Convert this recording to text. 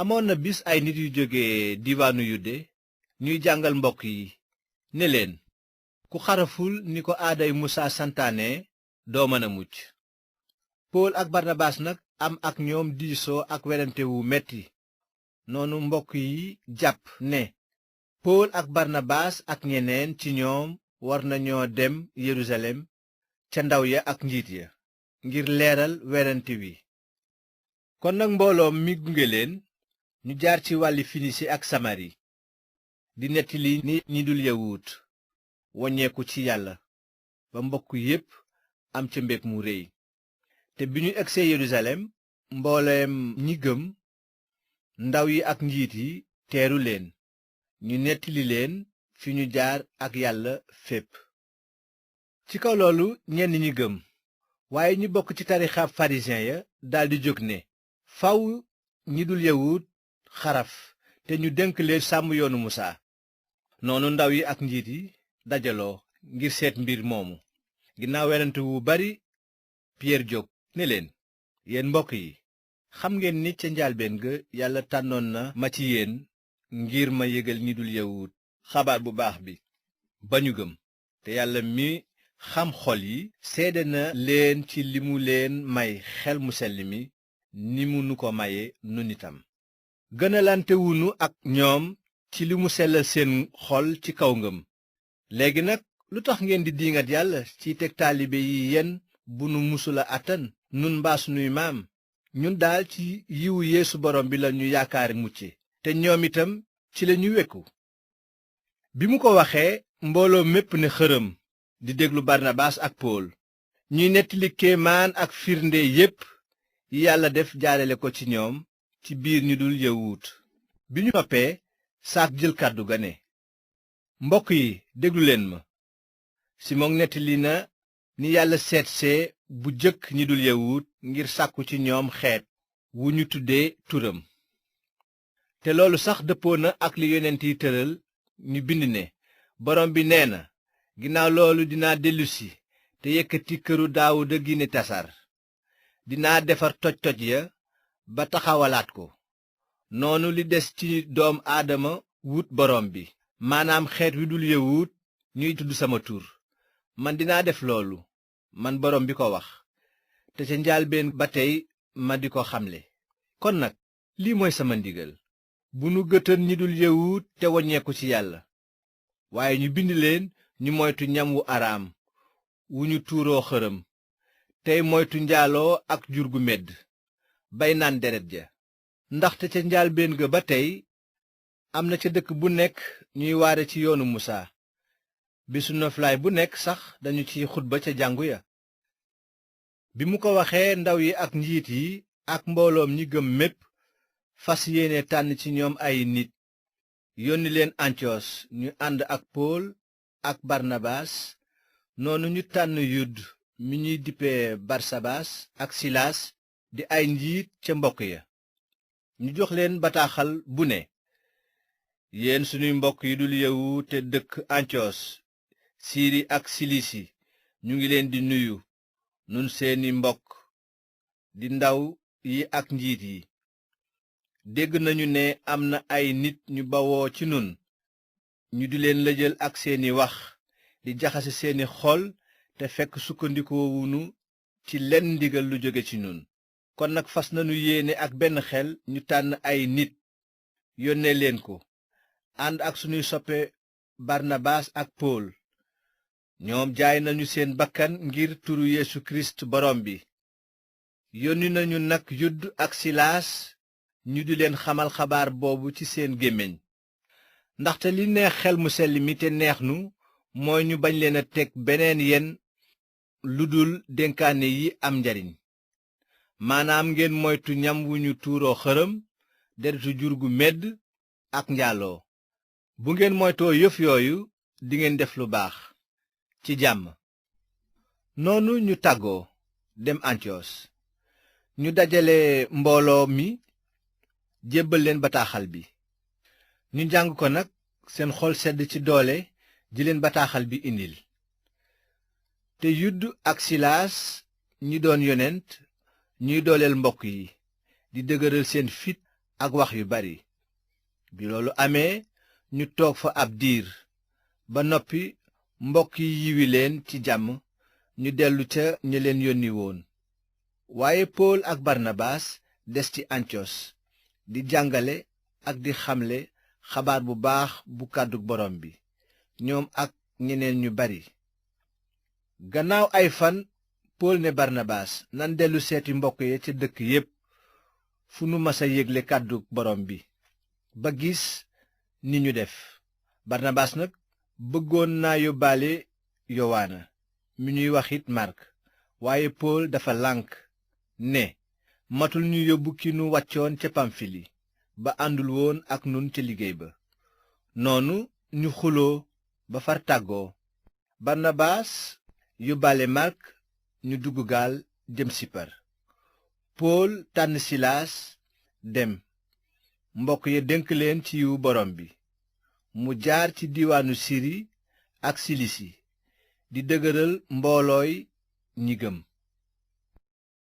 amoon na bis ay nit yu jóge diwaanu yude ñuy jàngal mbokk yi ne leen, ku xaraful ni ko aaday musaa santaane doo mën a mucc. pool ak barnabaas nag am ak ñoom diisoo ak werante wu metti. noonu mbokk yi jàpp ne pool ak barnabaas ak ñeneen ci ñoom war nañoo dem yerusalem ca ndaw ya ak njiit ya ngir leeral werante wi. kon nag mbooloo mi gunge leen, ñu jaar ci wàlli finisi ak samari di nettali ni ñi dul yawut woññeeku ci yàlla, ba mbokk yépp am ca mbég mu réy. te bi ñu egsee yerusalem, mbooleem ñi gëm, ndaw yi ak njiit yi teeru leen, ñu nettali leen fi ñu jaar ak yàlla fépp. ci kaw loolu ñenn ñi gëm, waaye ñu bokk ci tarixaab farisiyen ya daldi jóg ne faw ñi dul yawut xaraf te ñu dénk leen sàmm yoonu musaa. noonu ndaw yi ak njiit yi dajaloo ngir seet mbir moomu. ginnaaw werante wu bari, piyeer jóg ne leen, yéen mbokk yi, xam ngeen ni ca njaalbeen ga yàlla tànnoon na ma ci yéen ngir ma yégal ñi dul yawut xabaar bu baax bi ba ñu gëm. te yàlla mi xam xol yi seede na leen ci li mu leen may xel mu sell mi ni mu nu ko maye nun itam. gënalante wunu ak ñoom ci li mu sellal seen xol ci kaw ngëm. léegi nag lu tax ngeen di diingat yàlla ci teg taalibe yi yen bu nu musula àttan nun mbaa sunuy maam? ñun daal ci yiwu yeesu borom bi lañu yaakaar mucce, te ñoom itam ci lañu wekku. bi mu ko waxee, mbooloo mépp ne xërëm di déglu barnabaas ak pool ñuy nettali kéemaan ak firnde yépp yi yàlla def jaarale ko ci ñoom ci biir ñu dul yawut. bi ñu noppee, saak jël kàddu ga ne, mbokk yi déglu leen ma. simon nettali na ni yàlla seetsee bu jëkk ñi dul yawut ngir sàkku ci ñoom xeet wu ñu tuddee turam. te loolu sax dëppoo na ak li yonent yi tëral. ñu bind ne borom bi nee na, ginnaaw loolu dinaa dellusi te yëkkati këru daawuda gi ne tasar. dinaa defar toj-toj ya ba taxawalaat ko. noonu li des ci doom aadama wut borom bi, maanaam xeet wi dul yawut ñuy tudd sama tur. man dinaa def loolu, man borom bi ko wax, te ca njaalbeen ba tey ma di ko xamle. kon nag lii mooy sama ndigal: bu nu gëtën ñi dul yawut te woññeeku ci yàlla. waaye ñu bind leen ñu moytu ñam wu araam wu ñu tuuroo xërëm, tey moytu njaaloo ak jur gu medd bay naan deret ja. ndaxte ca njaalbeen ga ba tey am na ca dëkk bu nekk ñuy waare ci yoonu musaa. bisu noflaay bu nekk sax dañu ciy xutba ca jàngu ya. bi mu ko waxee, ndaw yi ak njiit yi ak mbooloom ñi gëm mépp fas yéene tànn ci ñoom ay nit, yónni leen antiyos ñu ànd ak pool ak barnabaas. noonu ñu tànn yudd mi ñuy dippee barsabaas ak silaas di ay njiit ca mbokk ya. ñu jox leen bataaxal bu ne, yéen sunuy mbokk yi dul yawut te dëkk antiyos, siri ak silisi, ñu ngi leen di nuyu. nun seeni mbokk di ndaw yi ak njiit yi. dégg nañu ne am na ay nit ñu bawoo ci nun ñu di leen lëjal ak seeni wax, di jaxase seeni xol, te fekk sukkandikoowunu ci lenn ndigal lu jóge ci nun. kon nag fas nanu yéene ak benn xel ñu tànn ay nit yónnee leen ko, ànd ak sunuy soppe barnabaas ak pool. ñoom jaay nañu seen bakkan ngir turu yeesu kirist borom bi. yónni nañu nag yudd ak silaas ñu di leen xamal xabaar boobu ci seen gémmiñ. ndaxte li neex xel mu sell mi te neex nu mooy ñu bañ leen a teg beneen yen lu dul dénkaane yi am njariñ, maanaam ngeen moytu ñam wu ñu tuuroo xërëm, deretu jur gu medd ak njaaloo. bu ngeen moytoo yëf yooyu, dingeen def lu baax ci jàmm. noonu ñu tàggoo dem antiyos. ñu dajale mbooloo mi, jébbal leen bataaxal bi. ñu jàng ko nag, seen xol sedd ci doole ji leen bataaxal bi indil. te yudd ak silaas ñi doon yonent ñuy dooleel mbokk yi, di dëgëral seen fit ak wax yu bari. bi loolu amee ñu toog fa ab diir ba noppi mbokk yi yiwi leen ci jàmm ñu dellu ca ña leen yónni woon. waaye pool ak barnabaas des ci antiyos di jàngale ak di xamle xabaar bu baax bu kàddu borom bi, ñoom ak ñeneen ñu bari. gannaaw ay fan pool ne barnabaas nan dellu seeti mbokk ya ca dëkk yépp fu nu masa yégle kàddu borom bi ba gis ni ñu def. barnabaas nag bëggoon naa yóbbaale yowaana mi ñuy waxit màrk, waaye pool dafa lànk ne matul ñu yóbbu ki nu wàccoon ca pamfili ba àndul woon ak nun ca liggéey ba. noonu ñu xuloo ba far tàggoo. barnabaas yóbbaale màrk ñu dugg gaal jëm sipar. pool tànn silaas dem, mbokk ya dénk leen ci yiwu borom bi. mu jaar ci diiwaanu siri ak silisi di dëgëral mboolooy ñi gëm.